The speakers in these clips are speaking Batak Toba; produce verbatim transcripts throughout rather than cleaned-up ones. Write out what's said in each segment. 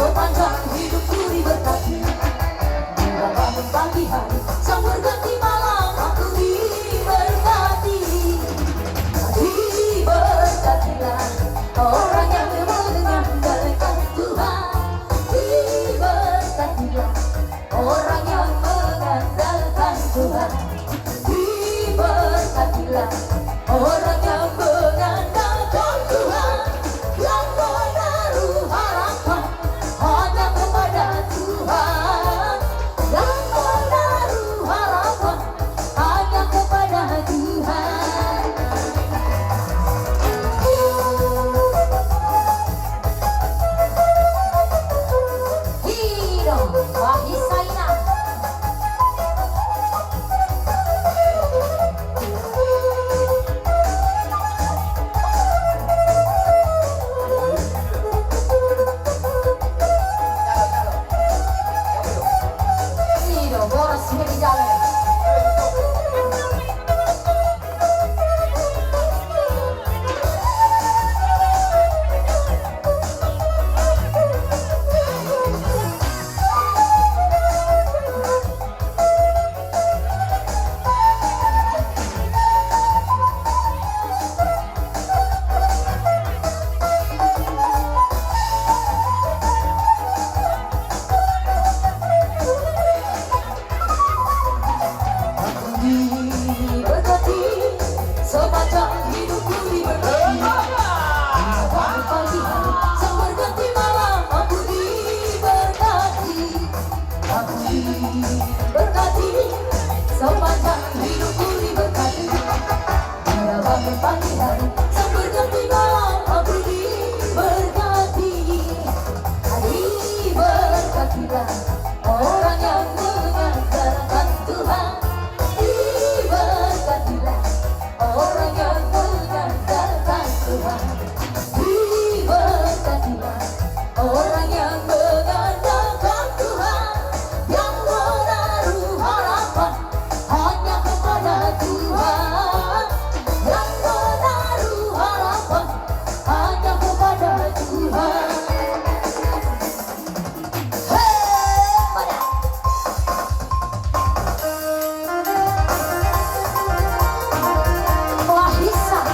Sepanjang hidupku diberkati. Bila bangun pagi hari, sang berganti malam, aku diberkati. Diberkatilah orang yang mengandalkan Tuhan. Diberkatilah orang yang mengandalkan Tuhan. Diberkatilah orang yang mengandalkan Tuhan, yang menaruh harapan hanya kepada Tuhan, yang menaruh harapan hanya kepada Tuhan. Hidup, wahai sainang. Diberkati, sepanjang hidupku diberkati. Pagi-pagi hari, sang berganti malam, aku diberkati. Aku diberkati, sepanjang hidupku diberkati. Bila bangun pagi hari, sang berganti malam, aku diberkati. Diberkatilah orang yang mengandalkan Tuhan. Diberkatilah orang yang mengandalkan Tuhan. Diberkatilah orang yang mengandalkan Tuhan, yang menaruh harapan hanya kepada Tuhan, yang menaruh harapan hanya kepada Tuhan. Hei, pada. Wahai sa-,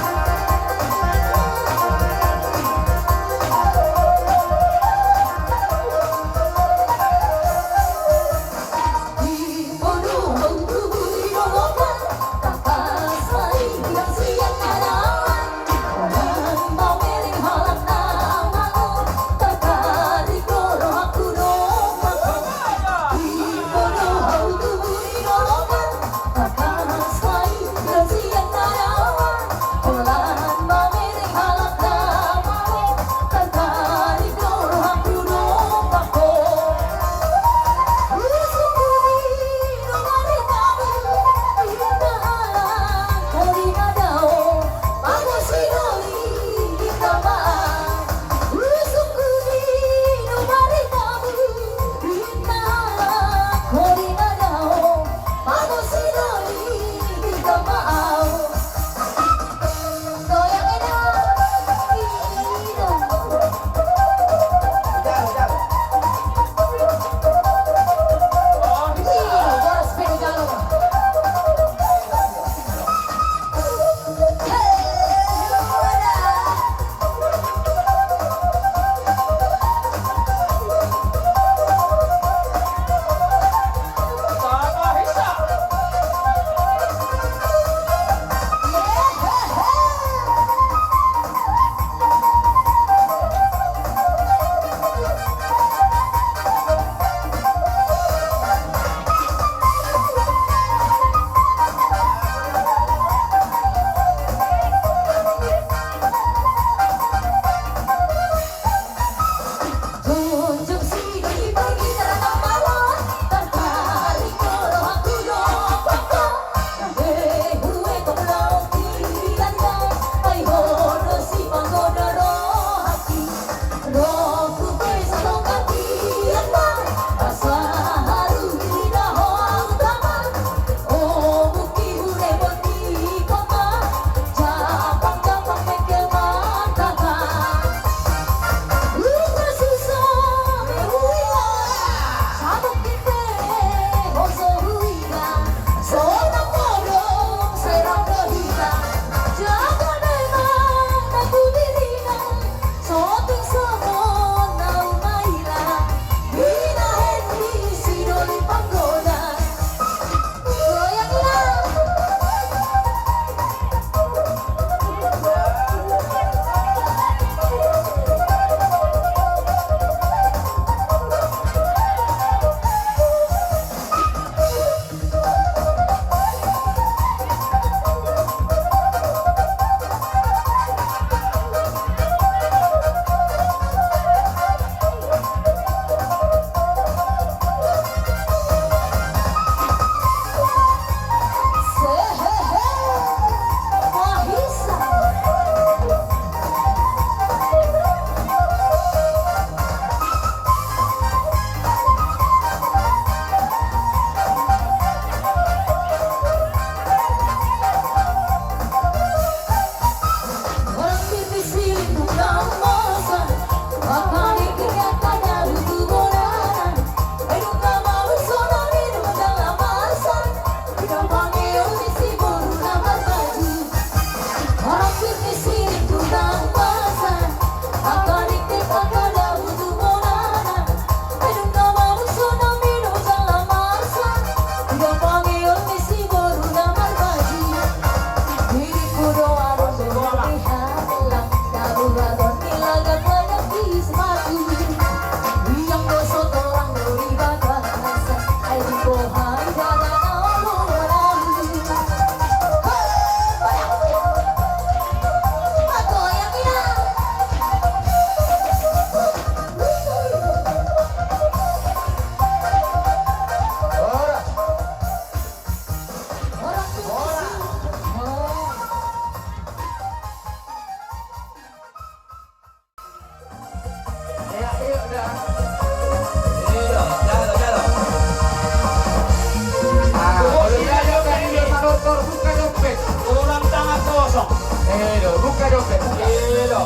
Edo, buka dompet, buka. Edo.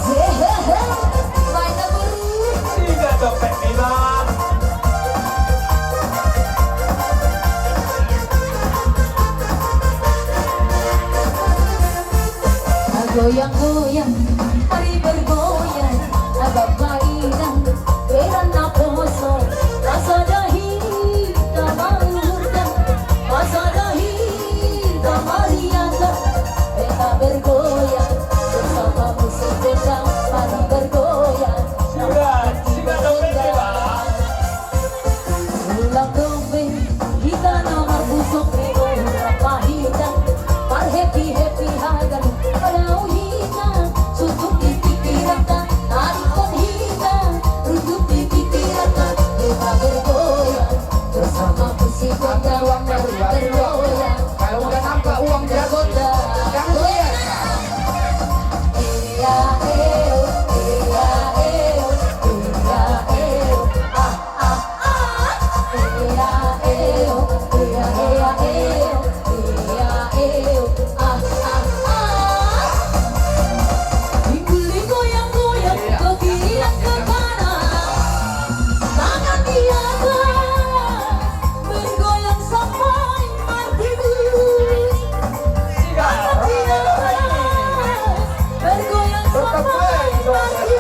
Hehehe. Baik, Bang. Tiga dompet, Bang. Goyang-goyang, mari bergoyang, abang maina, beran naposo, pasada hita mauta, pasada hita mariata, kita bergoyang, bersama musik gendang, mari bergoyang. Sudah, sudah, sudah. Ulang dombe, hita na marpusok ni uhur pahita, marhappy-happy haganup, padao hita, suntuk ni pingkiranta, taringkot hita, runtup ni pingkiranta, hita bergoyang, bersama musik gendang, bergoyang. Kalau udah nampak uang jago, jangan goyang. Iya, eyo, iya, eyo, iya, eyo, ah. Bergoyang sampai mati.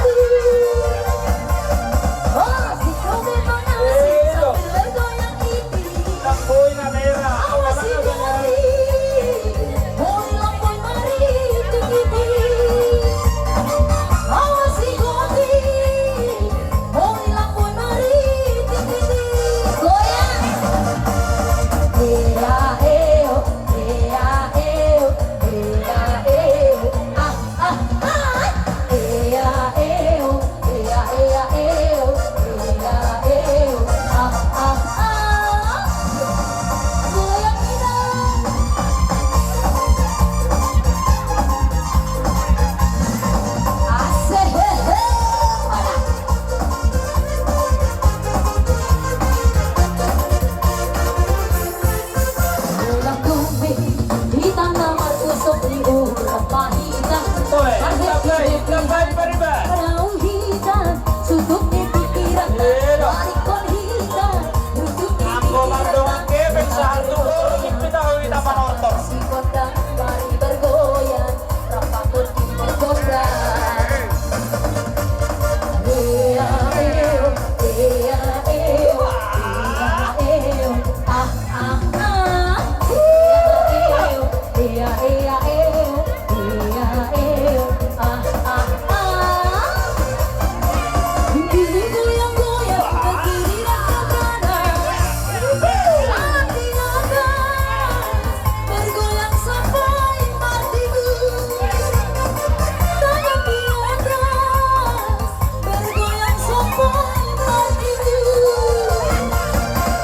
Oh, si Robi Manang, si sambil bergoyang iti. Awas si Goti, boi lampoi maritik-itik. Awas si Goti, boi lampoi maritik-itik. Goyang. Ea, eo. Ea, eo, ea, eo, ah, ah, ah. Ea, eo, ea, ea, eo, ea, eo, ah, ah, ah. Goyang, Ida. Asik, he, he, pada. Ulang dombe, hita na marpusok ni uhur pahita. Oe, tambai, tambai, pariban. Padao hita, suntuk ni pingkiranta, taringkot hita, runtup ni pingkiranta. Anggo mardongan kepeng sahat tu boru, ipita hita manortor. Sikondang mari bergoyang. Bergoyang sampai martibu, tangan di atas, bergoyang sampai martibu.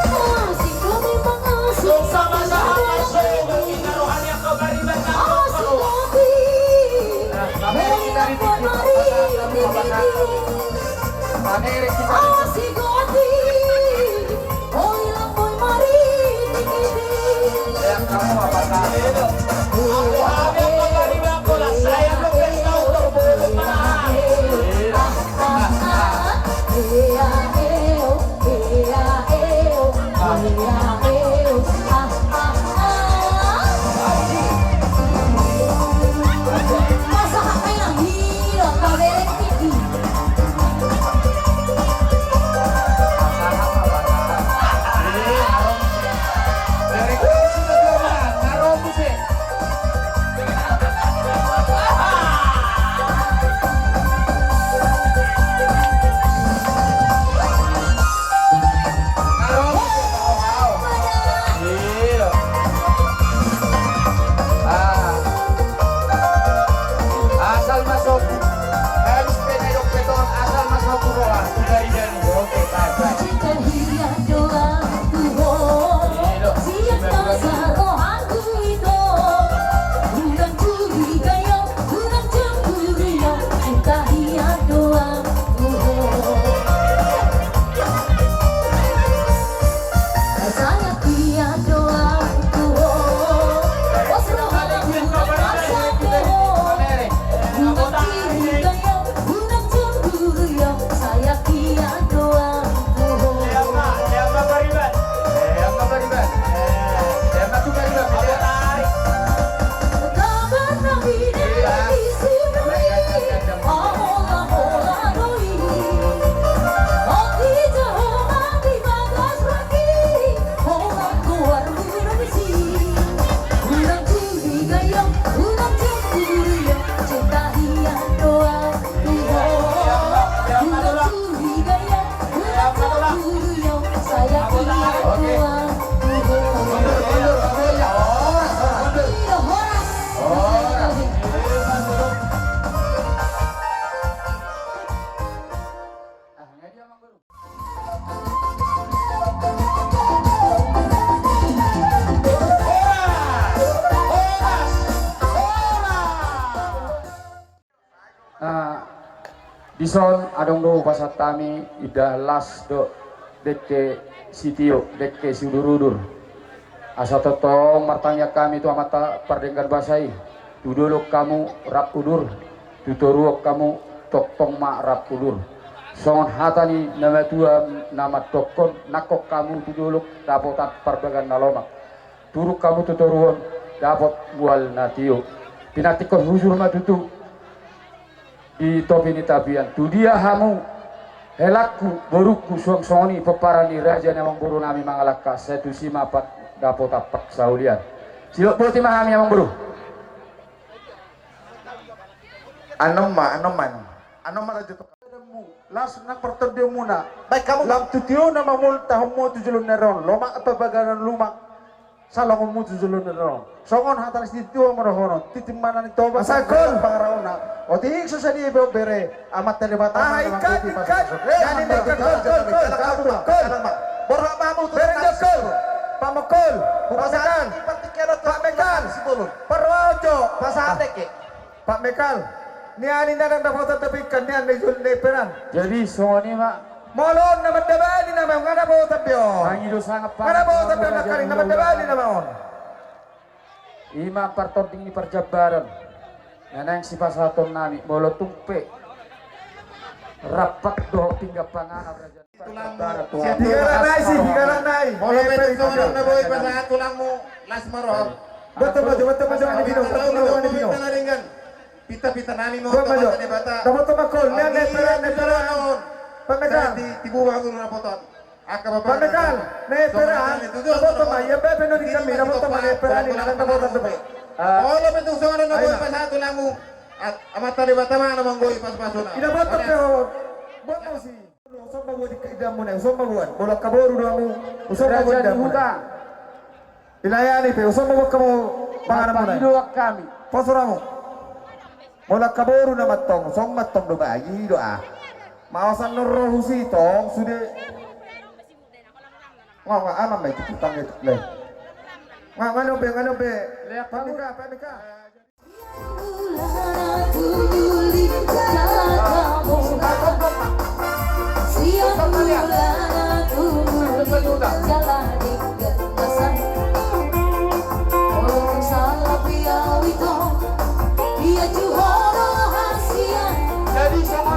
Asik kami mengasuh. Sama-sama masuk, kita rohani yang kau berikan. Asik kami. Nah, kami dari T V, Bapak Satu, Bapak Satu. Kami dari kita. Asik kami. Oi, lampoi maritik-itik. Yang kamu apa tadi? Aku hamil kau tadi, aku lah sayang lu, kasih tahu tuh, bulu mah. Iya, iya, iya, iya, iya, iya, iya. Asal masuk. Habis pe na didok pe on, asal masuk tu roha. Sudah dijani. Oke, baik, baik. Nah, dison adong do hupasahat hami, inda las do dengke sitio, dengke siudur-udur. Asa tongtong martangiang hami tu Amanta Pardenggan Basa i, tu dolok hamu rap udur, tu toruan hamu tongtong ma rap udur. Songon hata ni na matua na mandokkon, nangkok hamu tu dolok dapotan parbagaan na lomak, turuk hamu tu toruan dapot mual na tio. Pinantikkon hujur ma tutu di topi ni tapian. Tu dia hamu, helangku, borungku, suang songon i pomparan ni raja ni amangboru nami Mangalangka, sai tusi ma dapotan parsaulian. Sidok boti ma hami, amangboru. Anom ma, anom ma, anom ma. Anom ma raja tu las nang partondionmuna. Baik hamu. Lam tu tiona ma multahonmu tu joloan ni ari on, lomak parbagaanna lumak salongonmu tu joloan ni ari on. Songon hata ni situa ma dohonon, tintin ma na ni Toba, asa hol pangarahutna. Otik so sadia pe on bere, Amanta Debata ma na manggohi pasu-pasu. Borhat ma hamu tu Pamekan. Pamekan. Pamekan. Pamekan. Pamekan. Nian i na ndang dapotan dope ingkon nian na jolo ni Peran. Jadi songon i ma. Molo on na mandabani nama on, nga dapotan be on. Mangido sangap. Nga dapotan be on, na karing na mandabani nama on. I ma partonding ni parjambaran na naeng sipasahaton nami, molo tung pe rampak dohot pinggan panganan raja. Pigaran nai si, pigaran nai. Molo pe tung songon on na boi pasahat tulangmu, las ma roham. Boto ma jo, boto ma jo, ani bino, boto ma jo, ani bino. Pinta-pinta nami ma on tu Amanta Debata. Dapotan ma hol, nian na i Peran, na i Peran. Pamekan. Tibu ma hol dapotan. Pamekan, na i Peran. Dapotan ma, ia pe pe nodi kami, dapotan ma na i Peran, na ndang dapotan dope. Molo pe tung songon on na boi pasahat tulangmu, Amanta Debata ma na manggohi pasu-pasuna. Ida boto pe ho, boto si. Uson ma buan di idaonmuna, uson ma buan. Molo angka boru do hamu, uson ma buan di idaonmuna. Ilayani pe, uson ma buan hamu pangananmuna. Pos rohamu. Molo angka boru nama tong, uson ma tong do bagi do ah. Maosan non ro husi tong sude. Nga, nga, aman ma itu tutang itu le. Nga, nga, nyobe, nga, nyobe. Pamekan, pamekan. Jadi sama.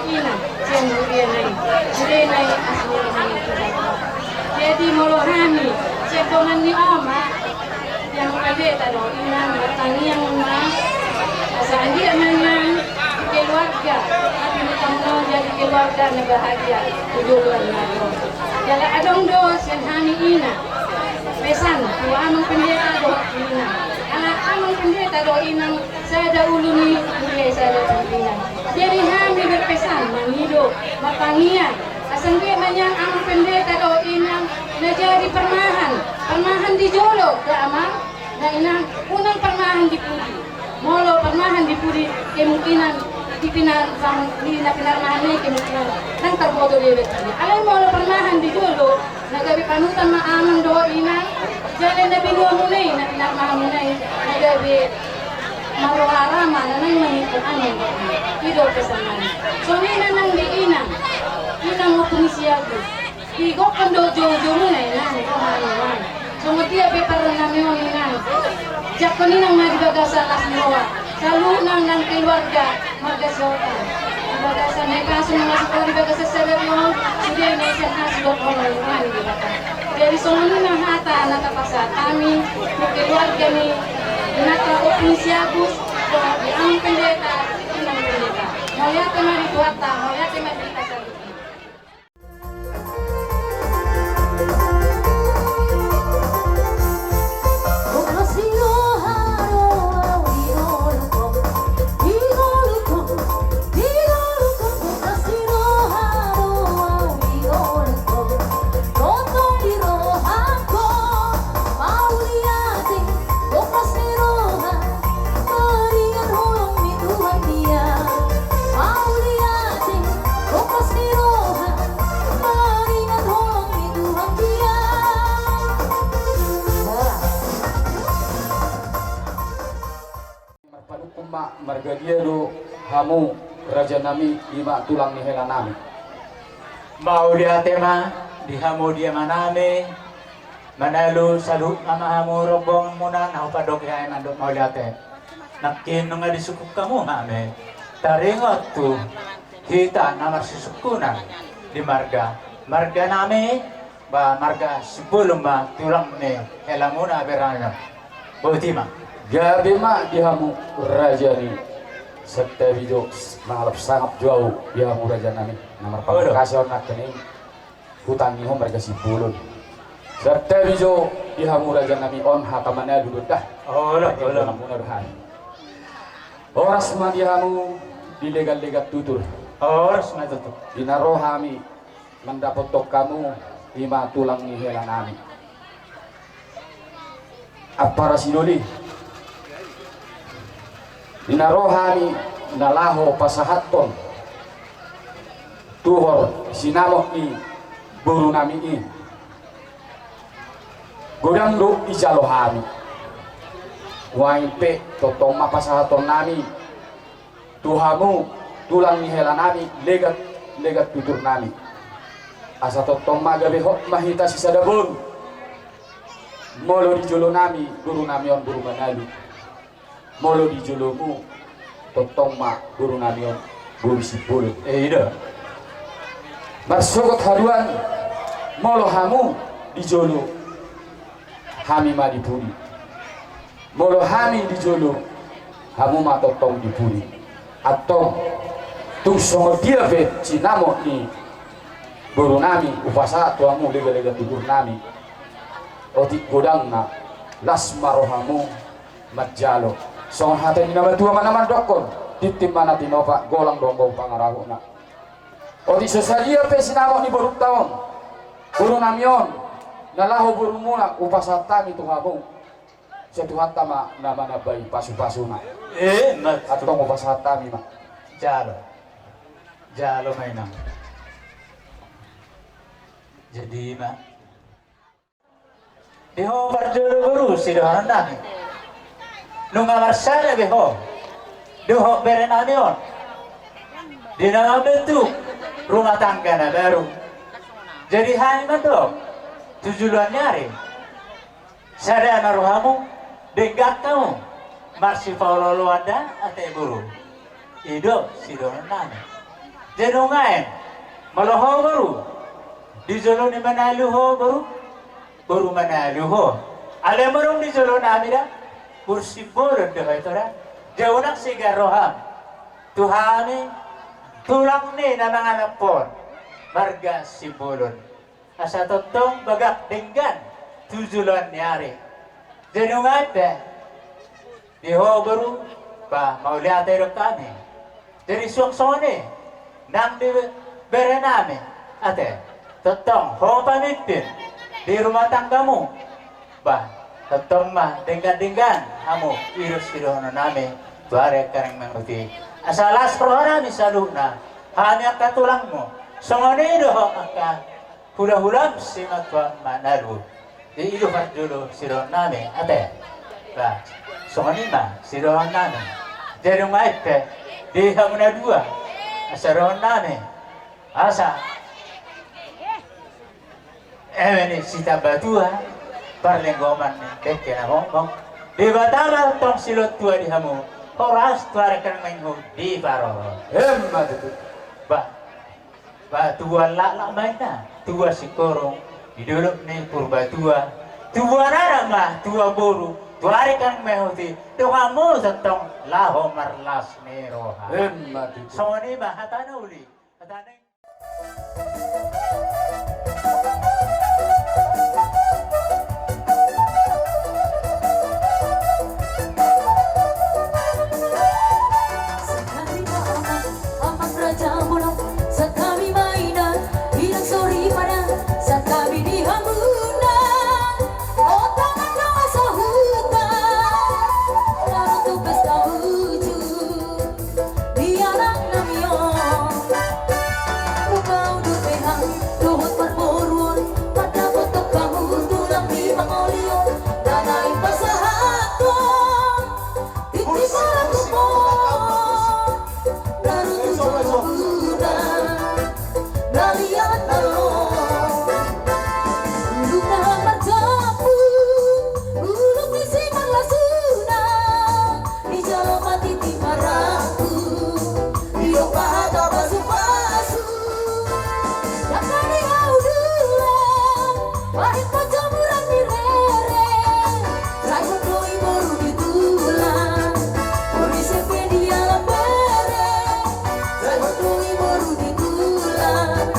Inang, sian huria nai, huria nai asli nai. Jadi molo hami sian dongan ni oma, sian pandita do inang, martangiang ma asa anggiat ma inang keluarga, hami ma tanggung jadi keluarga na bahagia tu joloan na ro. Jala adong do sian hami inang pesan tu amang pendeta dohot inang. Ala amang pendeta do inang sada ulu ni huria, sada ulu ni inang. Jadi hami berpesan mangido, martangiang asa anggiat ma nian amang pendeta dohot inang na jadi parmahan, parmahan di jolo da amang, na inang, unang parmahan di pudi. Molo parmahan di pudi, kemungkinan di pinar-, di na pinarmahan i kemungkinan ndang tarboto do iba tu dia. Alai molo parmahan di jolo, na gabe panutan ma amang dohot inang, jala na binuamuna i, na pinarmahanmuna i, na gabe marroha rama, na naeng mangihuthon amang dohot inang. I do pesan nami. Songon i ma nang di inang, inang Ompu ni si Agus. Digokhon do joujoumuna inang, roha ni inang. Songon dia pe parrohanami on inang, jangkon inang ma di bagasan las ni roha. Saluhutna nang keluarga marga Sihotan. Di bagasan na ipasu na masuk di bagasan sadari on, sude na sian asi dohot holong ni roha ni Debata. Jadi songon i ma hata na tapasahat hami tu keluarga ni inanta Ompu ni si Agus, dohot di amang pendeta, inang pendeta. Mauliate ma di Tuhanta, mauliate ma di hita saluhutna. Marpanungkun ma, marga dia do hamu rajanami, i ma tulang ni helanami? Mauliate ma di hamu di amanami. Manalu saluhutna ma hamu rombonganmuna na hupadokhon hami mandok mauliate. Nangkin nunga disungkun hamu hami, taringot tu hita na marsisungkunan di marga, marganami, ba marga Simbolon ma tulang ni helamuna, berana. Boti ma. Gabe ma di hamu raja ni. Santabi jo, mangalap sangap jo au di hamu rajanami. Na marpanungkun, olo, kasih on nangkin i. Hutangihon marga Simbolon. Santabi jo di hamu rajanami, on hata Manalu do da. Olo, olo. Muna do hami. Horas ma di hamu di leganlegan tutur. Horas ma tutu. Di na ro hami mandapothon hamu, i ma tulang ni helanami. Ampara sidoli. Di na ro hami na laho pasahathon tuhor sinamot ni borunami i. Godang do dijalo hami. Nuaeng pe tongtong ma pasahatonnami tu hamu tulang ni helanami, leganlegan tuturnami. Asa tongtong ma gabe hot ma hita sisada boru. Molo di jolonami borunami on boru Manalu. Molo di jolomu tongtong ma borunami on boru Simbolon. Eh, i do. Marsogot haduan, molo hamu di jolo, hami ma di pudi. Molo hami di jolo, hamu ma tongtong di pudi. Antong, tung songon dia pe sinamot ni borunami hupasahat tu hamu leganlegan tuturnami, otik godangna, las ma rohamu manjalo. Songon hata ni na matua ma na mandokkon, tintin ma na tinopa, golang do pangarahutna. Otik so sadia pe sinamot ni borunta on, borunami on, na laho borumuna, hupasahat hami tu hamu. Sai Tuhanta ma na manambai pasupasuna. Eh, ma tutu. Antong hupasahat hami ma. Jalo. Jalo ma inang. Jadi ma. Di ho parjolo boru, sidohononnami. Nunga marsada be ho dohot berenami on di na mambentuk rumah tangga na baru. Jadi hami mandok tu juluan ni ari, sada ma rohamu, denggan hamu, marsipaolooloan da ate boru. I do sidohononnami. Jadi nuaeng, molo ho boru, di jolo ni manalu ho boru, boru manalu ho. Alai molo dung di jolo nami da, boru Simbolon do ho ito da. Jadi unang sigaroham tu hami, tulang ni na mangalap on, marga Simbolon. Asa tongtong bagak denggan tu joloan ni ari. Jadi nuaeng pe, di ho boru, ba mauliate do hami. Jadi suang songon i nang di bere nami, ate, tongtong ho pamimpin di rumah tanggamu. Ba tongtong ma denggan-denggan hamu i do sidohonon nami tu ari angka na mangihut i. Asa las roha nami saluhutna, hami angka tulangmu. Songon i do ho angka hulahulam simatuam manalu. Di i do parjolo sidohonon nami, ate. Ba songon i ma sidohonon nami. Jadi nuaeng pe, di hamu na dua, asa dohonon nami, asa eme ni sitambatua, parlinggoman ni dengke na momo, Debata ma tong silehon tua di hamu, horas tu ari angka na mangihut di parorot. Emma tutu. Ba, ba tubuan laklak ma inna, tubuan singkoru di dolok ni Purbatua, tubuan anak ma tubuan boru tu ari angka na mangihut i, donganmu tongtong laho marlas ni roha. Emma tutu. Songon i ma hata na uli. Sangkami ma amang, amang raja bolon, sangkami ma inang, inang soripada, sangkami di hamuna. Otangan do sahuta, lalu tu pesta uju. Di anak nami on, mungkau do pehang dohot parboruon, mardapothon hamu tulang di pangoli on, na naeng pasahathon tintin marangkup on, na runtut jolma muda. Balian talo. Uluk na marjabu, uluk ni simarlasuna, dijalo ma tintin marangkup, diompa hata pasupasu. Dangka ni hau dulang, bahen ma jamuran ni rere. Sai hot do i boru di tulang, boru di sepe di anak bere. Sai hot do i boru di tulang,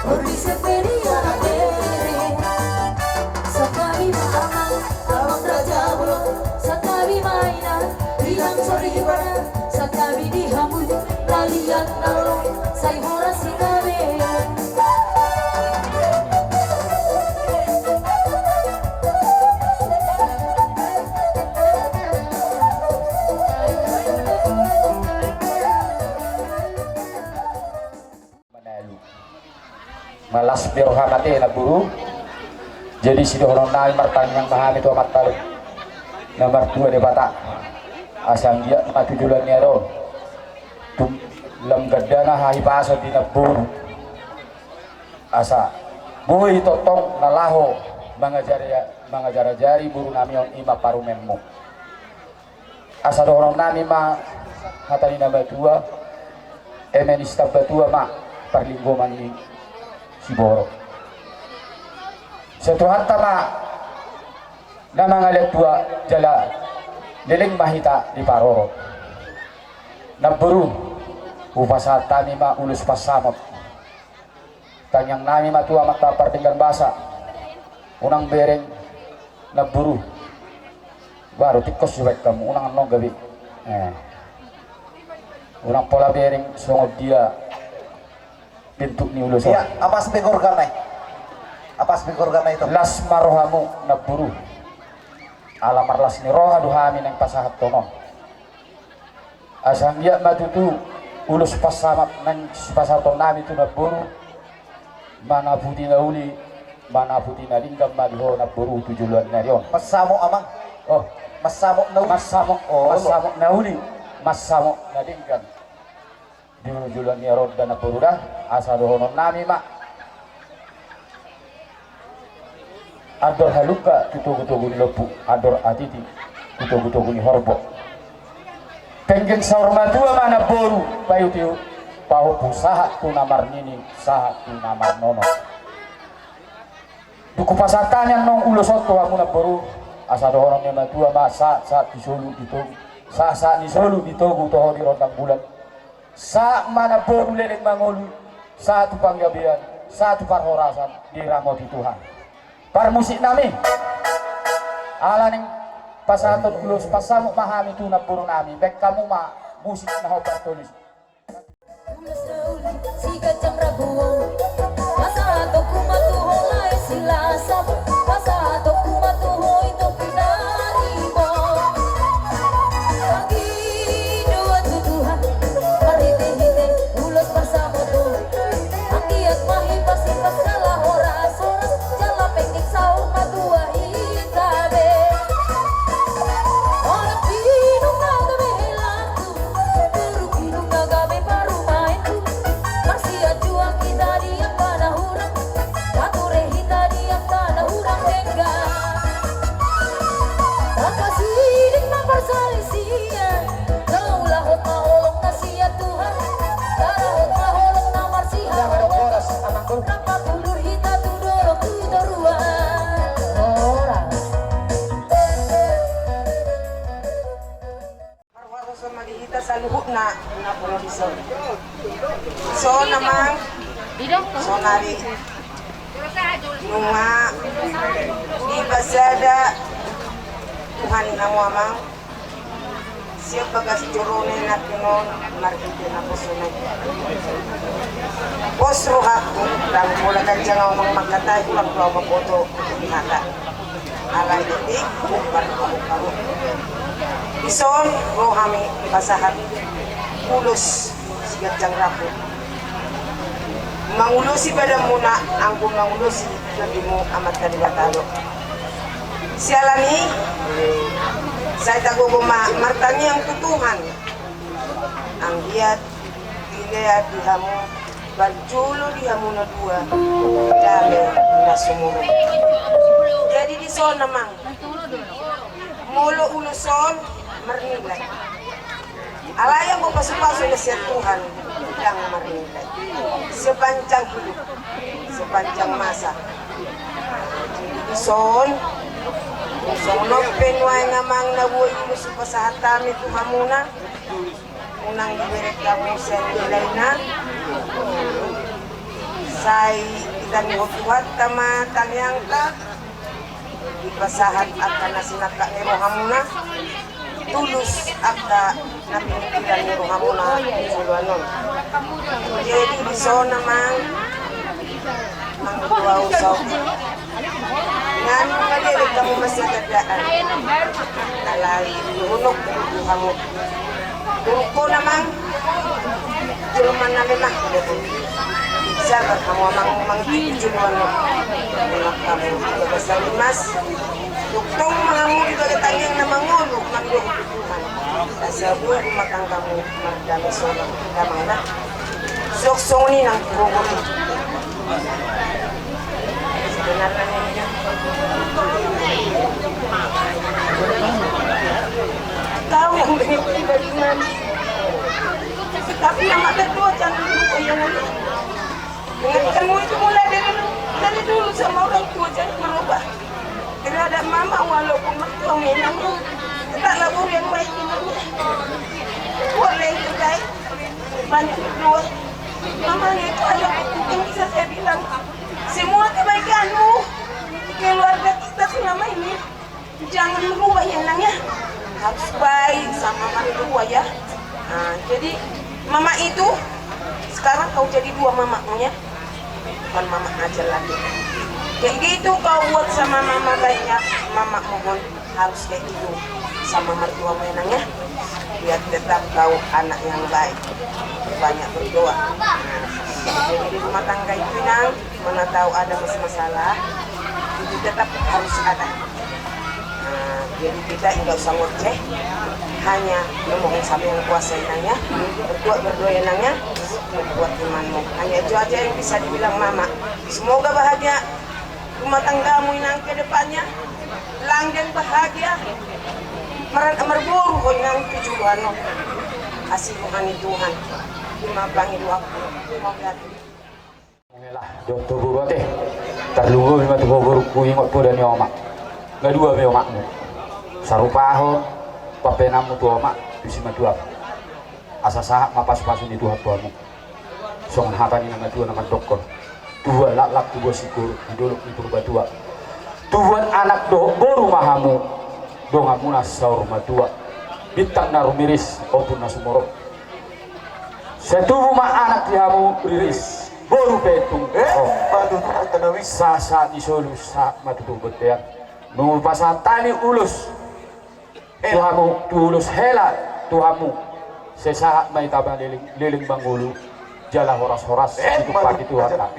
boru di sepe di anak bere. Sangkami ma amang, amang raja bolon, sangkami ma inang, inang soripada, sangkami di hamu, balian na lolo, sai horas hita be. Manalu. Malas be roham ate, namboru. Jadi sidohonon nami, martangiang ma hami tu Amanta na martua Debata, asa anggiat ma tu joloan ni ari on, tum-, lam gandana hahipason di namboru. Asa boi tongtong na laho mangajari, mangajar-ajari boru nami on, i ma parumaenmu. Asa dohonon nami ma hata ni na matua, eme ni sitambatua ma parlinggoman ni siborok. Sai Tuhanta ma na mangalean tua, jala leleng ma hita diparorot. Namboru, hupasahat hami ma ulos pansamot. Tangiang nami ma tu Amanta Pardenggan Basa. Unang bereng, namboru. Baru tingkos dibaen hamu, unang annon gabe. Eh. Unang pola bereng songon dia bentuk ni ulos on. Iya, apas be gorgana i. Apas be gorgana i tu. Las ma rohamu, namboru. Ala marlas ni roha do hami naeng pasahathon on. Asa anggiat ma tutu ulos pansamot naeng sipasahaton nami tu namboru, manaputi na uli, manaputi na denggan ma di ho namboru tu joloan ni ari on. Mansamot, amang. Oh. Mansamot na uli. Mansamot, oh, mansamot na uli, mansamot na denggan di ho joloan ni ari on da namboru da, asa dohonon nami ma. Andor halumpang tu togu-togu ni lombu, andor hatiti tu togu-togu ni horbo. Penggeng saur matua ma namboru, paihut-ihut. pahompu sahat tu na marnini, sahat tu na marnono. Dung hupasahat hami annon ulos on tu hamu namboru, asa dohonon ni natuatua ma, sahat sahat ni solu di togu, sahat sahat ni solu di togu toho di rondang bulan. Sahat ma namboru leleng mangolu, sahat tu panggabean, sahat tu parhorasan, diramoti Tuhan. Parmusik nami, ala naeng pasahaton ulos, pasamuk ma hami tu namboru nami, baen hamu ma musik na hombar tolu i. Siganjang rambu on, pasahatonku ma tu ho lae Silasar, pasahatonku ma tu ho i Tompinaribot. Anggiat ma tu Tuhan marhitehite ulos pasamot on. Anggiat ma hipasipasala horashoras jala penggeng saur matua hita be. Onak pinung na gabe helangku, boru pinung na gabe parumaenku. Marsianjuang hita di angka na hurang, pature hita di angka na hurang denggan. Tapasiding ma parsalisian, taulahon ma holong na sian Tuhan, tarahon ma holong na marsihaholongan, rap mangulur hita tu dolok tu toruan. Horas. Marhuaso ma di hita saluhutna na pola dison. Sonari, sonari nunga dipasada Tuhan i hamu amang sian bagas joro ni nangkinon marhite naposona i. Pos rohangku, ndang pola ganjang ahu amang mangkatai, hurang do ahu mamboto di hata. Alai di tingki parrohahon hamu. Dison ro hami pasahat ulos siganjang rambu. Mangulosi badanmuna anggo mangulosi tondimu Amanta Debata do. Siala ni i, sai tagogo ma martangiang tu Tuhan. Anggiat dilehon di hamu parjolo di hamu na dua dame na sumurung. Jadi dison amang, molo ulos on marnilai. Alai anggo pasupasu na sian Tuhan ndang marnilai. Sepanjang hidup, sepanjang masa. Jadi dison, songon on pe nuaeng amang na boi ulos hupasahat hami tu hamuna. Unang diberek hamu sian nilaina. Sai ditangihon Tuhanta ma tangiangta. Dipasahat angka na sinangkap ni rohamuna. Tulus angka na pingkiran ni rohamuna di joloan on. Jadi dison amang, mangido ahu saut. Nunga dilehon hamu ma sian gandaan. Alai dohononku tu hamu, turuk ho amang, jolma na lemah. Sabar hamu amang, mangido joloan on. Lemah hamu di bagasan limas. Tongtong ma hamu di bagasan tangiang na mangolu, mangido tu Tuhan. Asa boi rumah tanggamu mardame sonang, damang na. Songon i nang tu rogo i. Sebenarnya kau yang benar-benar beriman. Tapi yang ada dua jangan lupa yang ada. Ingatkanmu itu mulai dari, dari dulu sama orang tua, jangan berubah. Terhadap mama, walaupun mertua memang tetaplah guru yang baik, inang. Boleh yang terbaik, banyak berdoa. Mamanya itu adalah yang bisa saya bilang, semua kebaikanmu di keluarga kita selama ini, jangan berubah ya, Nang, ya. Harus baik sama mertua, ya. Nah, jadi mama itu, sekarang kau jadi dua mamamu, ya. Bukan mama aja lagi. Kayak gitu kau buat sama mama, baiknya mama mohon harus kayak gitu sama mertuamu, ya, Nang, ya. Biar tetap kau anak yang baik, banyak berdoa. Nah, jadi di rumah tangga itu, Nang, mana tahu ada mas-, masalah, itu tetap harus ada. Nah, jadi kita nggak usah ngoceh, hanya memohon sama Yang Kuasa, Inang, ya. Berkuat berdoa, Inang, ya, memperkuat imanmu. Hanya itu aja yang bisa dibilang mama. Semoga bahagia rumah tanggamu, Inang, ke depannya. Langgeng bahagia. Mar-, marboru ho, Inang, tu joloan on. Asi Tuhan, Tuhan. Mampangido aku. Mauliate. Mela, dohot tu boru ate. Tarlumobi ma tu ho borungku, ingot poda ni omak. Nga dua be omakmu. Sarupahon pambahenanmu tu omak, tu simatuam. Asa sahat ma pasupasu ni Tuhan tu hamu. Songon hata ni na matua na mandokkon: Tubuan laklak, tubuan singkoru di dolok ni Purbatua. Tubuan anak dohot boru ma hamu, donganmuna saur matua. Bintang na rumiris, ombun na sumorop. Sai tubu ma anak di hamu riris, boru pe tung. Eh, oh. Sahat-sahat ni solu, sahat ma tu bontean. Nunga pasahat hami ulos tu hamu, tu ulos hela tu hamu. Sai sahat ma hita mangelean, leleng mangolu, jala horas-horas, eh, ditumpahi Tuhanta.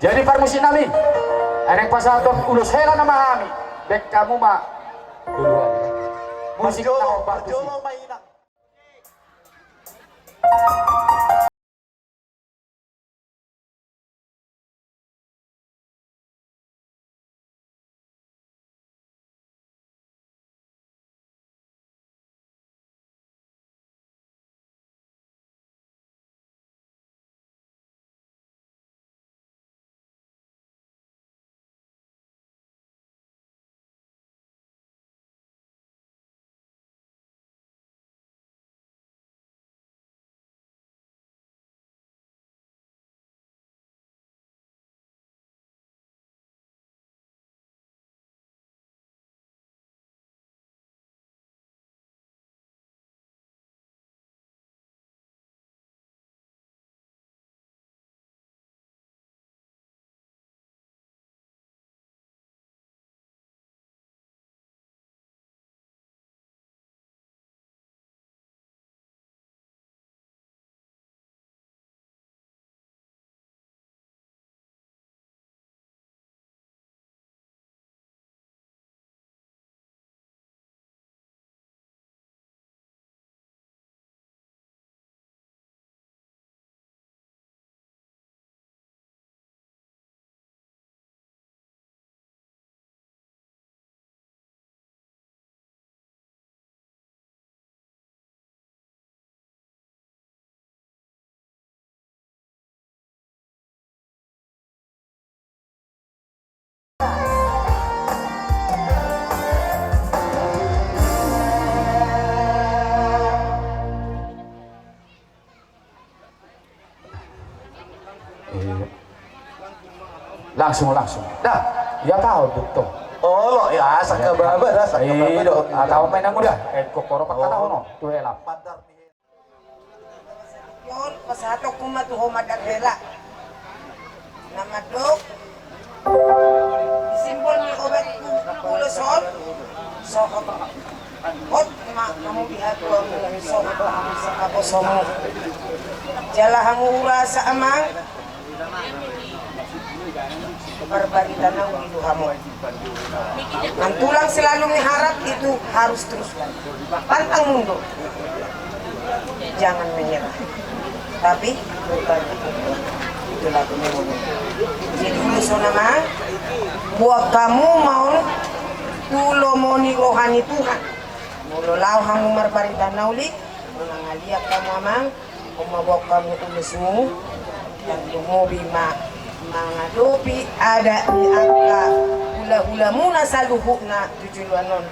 Jadi parmusik nami, naeng pasahathon ulos hela nama hami. Baen hamu ma duluan. Musik na hombar tusi. Eh, langsung, langsung. Dah, ia tahu betul. Olo, ia asa ke baba, dah, asa ke baba. Iya, tahu main yang muda. Eh, kokoro pakai tahu, no. Tuh, elah. Pasahatonku ma tu ho mandok hela. Na mandok: Simbol ni obatku ulos on, sohot. Hot ma hamu di hatuamu, sohot ma hamu sian naposomu. Jala hamu hurasa amang, marbarita na uli do hamu. Nang tulang selalu mengharap, itu harus teruskan. Pantang mundur. Jangan menyerah. Tapi berbagi. Itulah kemudian. Jadi ulos on amang, buat hamu ma on tu lomo ni roha ni Tuhan. Molo laho hamu marbarita na uli, manang na liat hamu amang, on ma buat hamu ulosmu, tarlumobi ma mangadopi adat ni angka hulahulamuna saluhutna tu joloan on.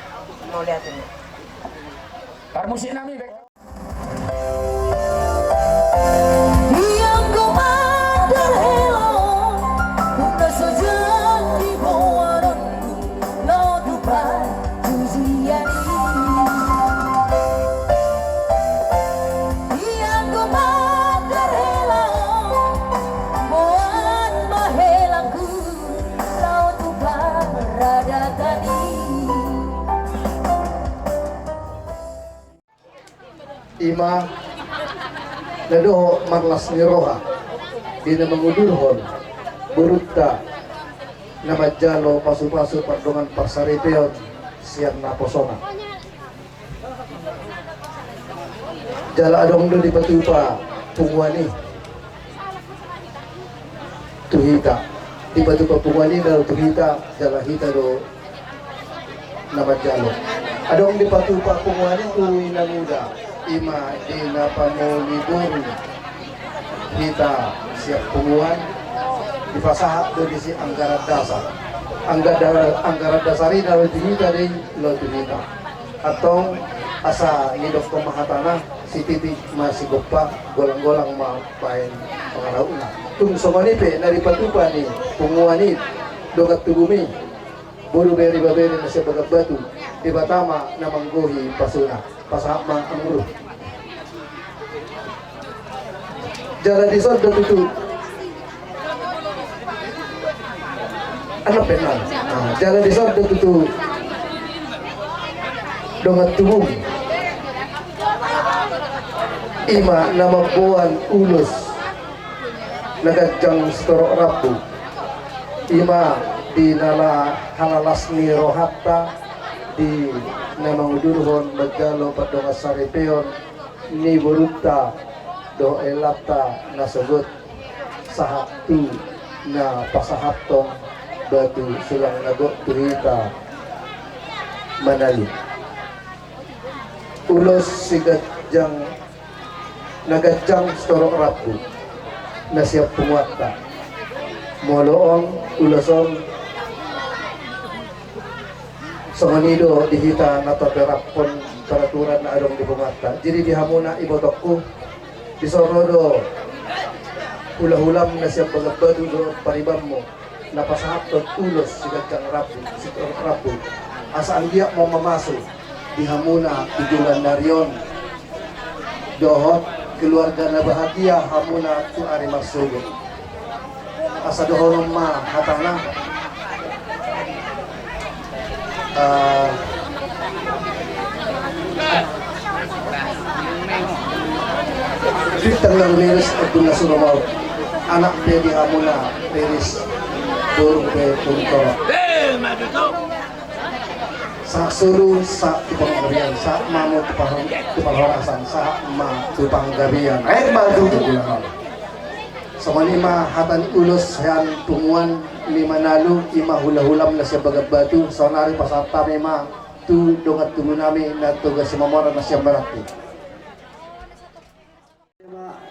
Mauliate ma. Parmusik nami. Ianggo mandar hela on, hunda so jadi boanon. Laho tu parjujian i. Ianggo mandar hela on, boan ma helangku. Laho tu paradatan i. Ima na dohot marlas ni roha di na mangudurhon borunta na manjalo pasupasu pardongan parsaripeon sian naposona. Jala adong do dipatupa punguan i tu hita. Dipatupa punguan i na ro tu hita, jala hita do na manjalo. Adong dipatupa punguan i tu ina muda, ima di na pamuli boru. Hita sian punguan dipasahat do disi anggaran dasar. Angga-, anggaran dasar i na ro tu hita do i, ro tu hita. Antong asa didokkon ma hatana, sititi ma sigompa, golang-golang ma baen pangarahutna. Tung songon i pe na dipatupa ni punguan i dongan tubumi, boru, bere, ibebere na sian Bagan Batu, Debata ma na manggohi pasuna. Pasahat ma, Amang Guru. Jala dison do tutu. Anak penal. Ah, jala dison do tutu dongan tubum. Ima na mamboan ulos na ganjang sitorop rambu. Ima di na laho halalas ni rohanta, di na mangudurhon manjalo pardongansaripeon ni borunta dohot helanta na sogot, sahat tu na pasahathon batu sulang na gok tu hita manalu. Ulos siganjang, na ganjang sitorop rambu na sian punguanta. Molo on, ulos on, songon i do di hita na tateraphon peraturan na adong di punguanta. Jadi di hamuna, ibotongku, dison ro do hulahulam na sian Bagan Batu dohot paribanmu na pasahathon ulos siganjang rambu, sitorop rambu, asa anggiat ma mamasu di hamuna tu joloan ni ari on dohot keluarga na bahagia hamuna tu ari marsogot. Asa dohonon ma hatana. Ah, bintang na rumiris, embun na suro maut, anak pe di hamuna riris, boru pe puntor. Sahat solu, sahat tu panggabean, sahat ma hamu tu pahor-, tu parhorasan, sahat ma tu panggabean. Emma tutu. Songon i ma hata ni ulos sian punguan ni manalu, ima hulahulam na sian Bagan Batu, saonari pasahat hami ma tu dongan tubu nami na Toga Simamora na sian Meranti.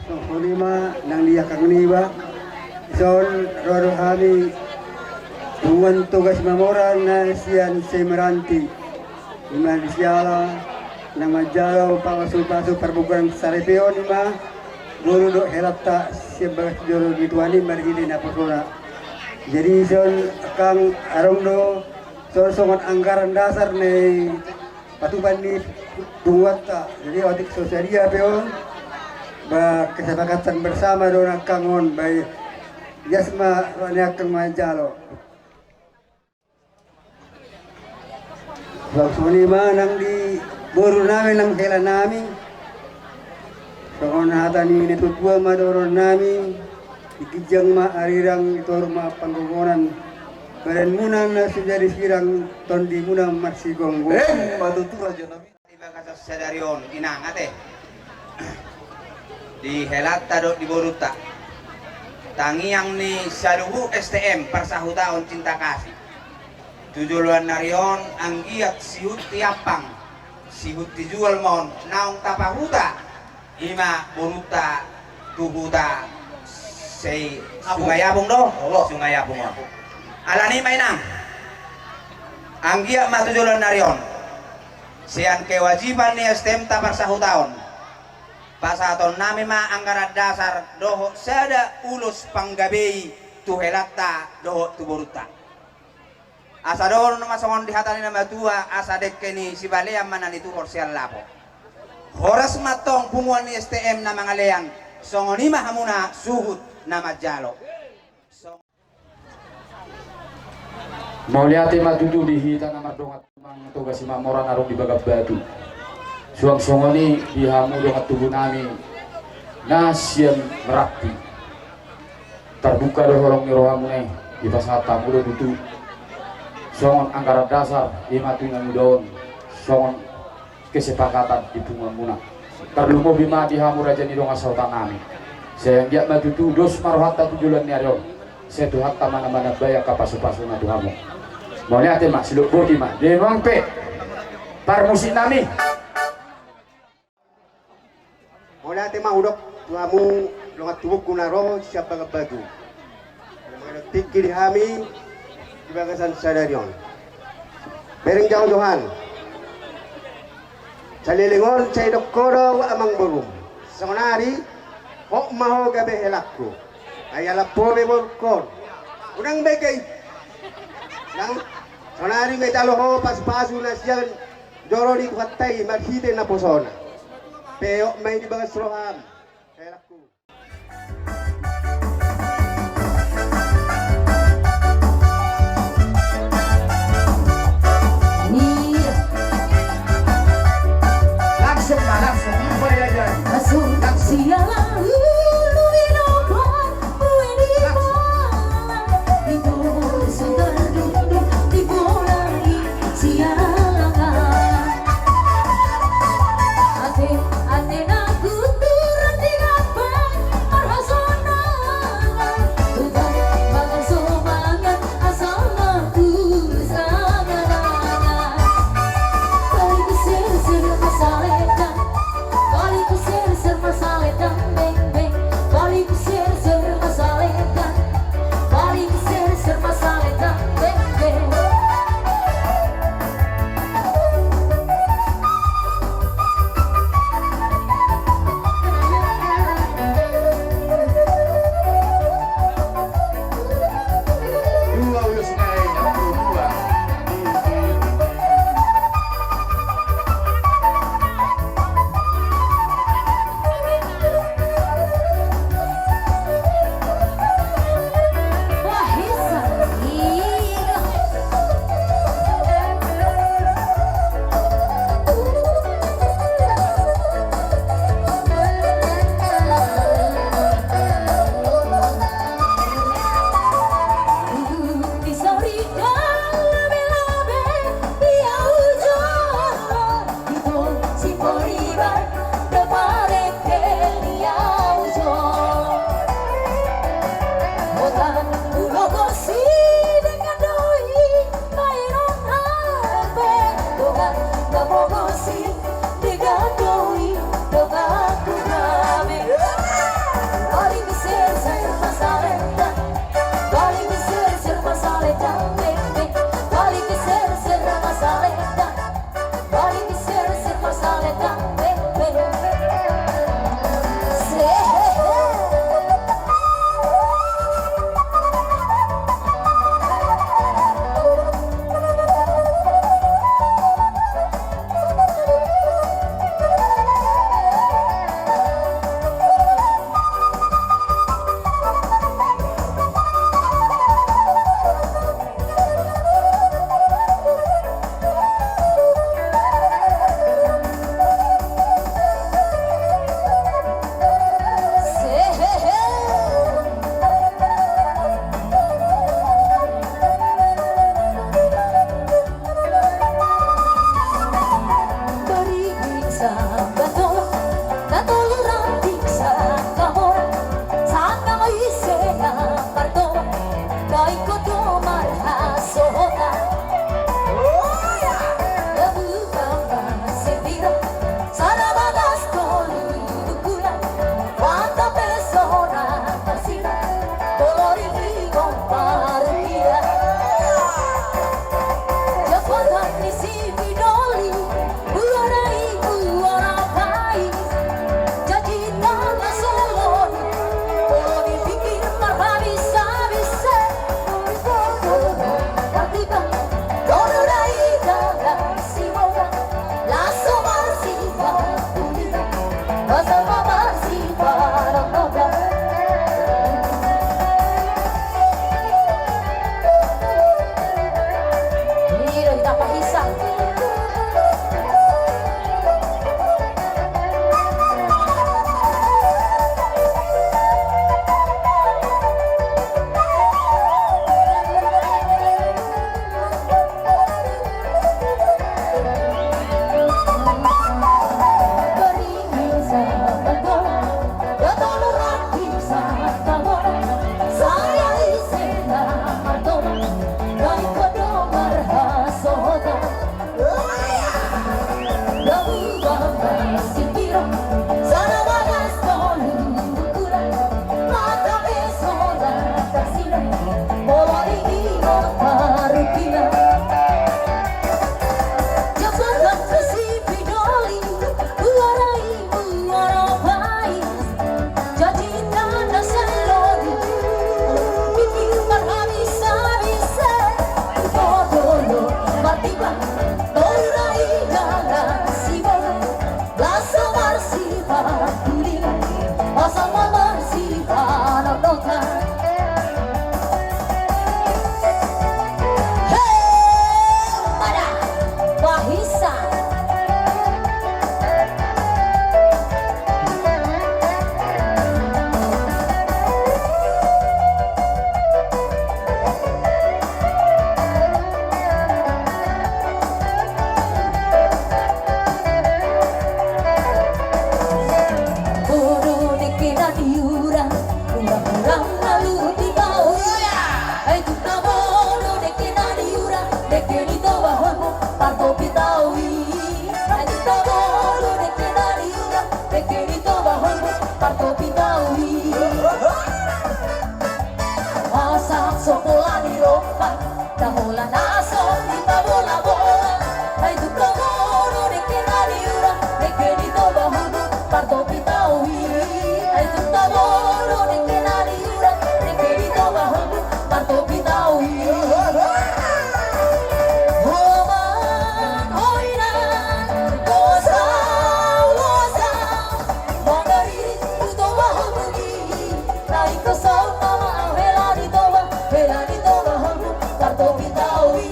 Songon i ma nang di angka niba, dison ro do hami punguan Toga Simamora na sian Meranti. Ima di siala na manjalo pasupasu parboruan saripeon, ima boru dohot helanta sian bagas joro ni Tuhan i marhite naposona. Jadi dison angkang adong do, dison songon anggaran dasar ni patupa ni punguanta. Jadi otik so sadia pe on, ba kesepakatan bersama do angkang on, ba ias ma roha ni angkang manjalo. Songon i ma nang di boru nami nang hela nami. Songon hata ni natuatua ma dohonon nami, di ginjang ma arirang, di toru ma panggogonan. Badanmuna na so jadi sirang, tondimuna marsigomgoman. Emma tutu, raja nami. Di bagasan sadari on, inang ate, di helanta dohot di borunta, tangiang ni saluhut S T M parsahutaon Cinta Kasih, tu joloan ni ari on anggiat sihut tiampang, sihut tijual ma on naung tapahuta, ima borunta tu huta Sei Sungai Apung do. Sungai Apung on. Alani i ma, inang, anggiat ma tu joloan ni ari on, sian kewajiban ni S T M-ta parsahutaon, pasahaton nami ma anggaran dasar dohot sada ulos panggabei tu helanta dohot tu borunta. Asa dohonon ma songon di hata ni na matua, asa dengke ni sibalean ma na nituhor sian lapo. Horas ma antong punguan ni S T M na mangalean, songon i ma hamuna suhut na manjalo. Mauliate ma tutu di hita na mardongan, Amang Toga Simamora na adong di Bagan Batu. Suang songon i di hamu dongan tubu nami na sian Meranti. Tarbuka do holong ni rohamuna i, dipasahat hamu do tutu songon anggaran dasar, ima tu na muda on, songon kesepakatan di punguanmuna. Tarlumobi ma di hamu raja ni dongan sahuta nami. Sai anggiat ma tutu dos ma rohanta tu joloan ni ari on. Sai Tuhanta ma na manambai angka pasupasuna tu hamu. Mauliate ma, silop boti ma. Di nuaeng pe, parmusik nami. Mauliate ma hudok tu hamu Dongan tubungku na ro sian Bagan Batu, na mangido tingki di hami di bagasan sadari on. Bereng jauh Tuhan. Saleleng on sai didok ho do amangborum, saonari hot ma ho gabe helangku. Ai alap ho be borungkon. Unang be gait. Nang saonari ma ditalo ho pasupasu na sian joro ni Tuhanta i marhite naposona. Pe hot ma i di bagas roham, helangku. Iya. Langsung, Pak, langsung. Info ya, Jan. Langsung. Langsung. Sialan, ulu di nomor, ulu di nomor. Langsung. Itu sudah duduk di bola. Sialangan. Ate, ate na guturan di gampang marhasonangan. Tutan bagas somangan asal na tusanganangan. Balik sir sir masalendang. Balik sir sir masalendang beng beng. Balik sir sir masalendang. Balik sir sir masalendang beng beng. Bitawi, ai tu taboru dengke na niula, dengke ni Toba Holbu, partopi Bitawi. Asa so pola ni roha, na holan na so di pabolabola, ai tu taboru dengke na niula, dengke ni Toba Holbu, partopi Bitawi. Ai tu taboru dengke na niula, dengke ni Toba Holbu, partopi Bitawi. Ho amang, ho inang, losau, losau, mangaririt tu Toba Holbu i, na ingkon saut ma au hela ni Toba, hela ni Toba Holbu, partopi Bitawi.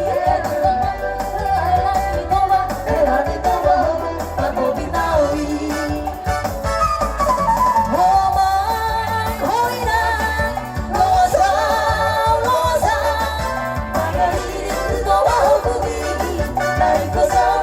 Hela ni Toba, hela ni Toba Holbu, partopi Bitawi. Ho amang, ho inang, losau, losau, mangaririt tu Toba Holbu i, na ingkon saut